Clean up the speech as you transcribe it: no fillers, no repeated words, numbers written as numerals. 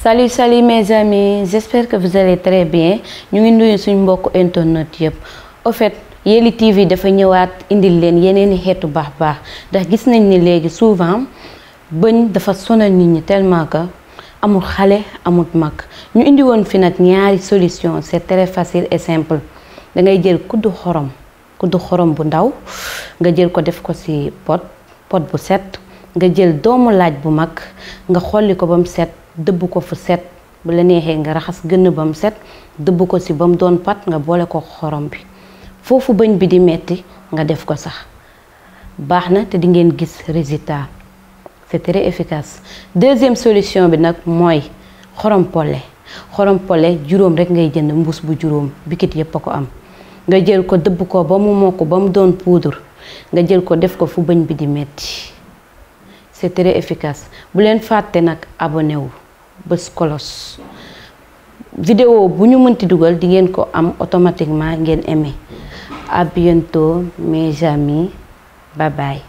Salut mes amis, j'espère que vous allez très bien. Ñu ngi nuyu suñu mbokk internet yëpp. Au fait, Yelli TV dafa ñëwaat indil leen yeneeni xeetu baax ndax gis nañ ni léegi souvent bëñ dafa sonal nit ñi tellement que amul xale amul mag. Ñu indi woon fi nag ñaari solution, c'est très facile et simple. Da ngay jël kuddu xorom bu ndaw nga jël ko def ko ci pot bu set, nga jël doomu laaj bu mag nga xolli ko bam set, dëbb ko fu set, bu la neexee nga raxas gën bam set, dëbb ko ci bam doon pat nga boole ko xorom bi. Foofu bëñ bi di metti nga def ko sax. Baaxna te di ngeen gis résultat. C'est très efficace. Deuxième solution bi nag mooy xorom polle. Xorom polle juróom rek ngay jënd mbuus bu juróom, bikit yépp a ko am. Nga jël ko dëbb ko ba mu mokk ba mu doon poudre, nga jël ko def ko fu bëñ bi di metti. C'est très efficace. Bu leen fàtte nag abonné wu bës kolos. Vidéo bu ñu mënti dugal di ngeen ko am automatiquement ngeen aimé. À bientôt mes amis. Bye bye.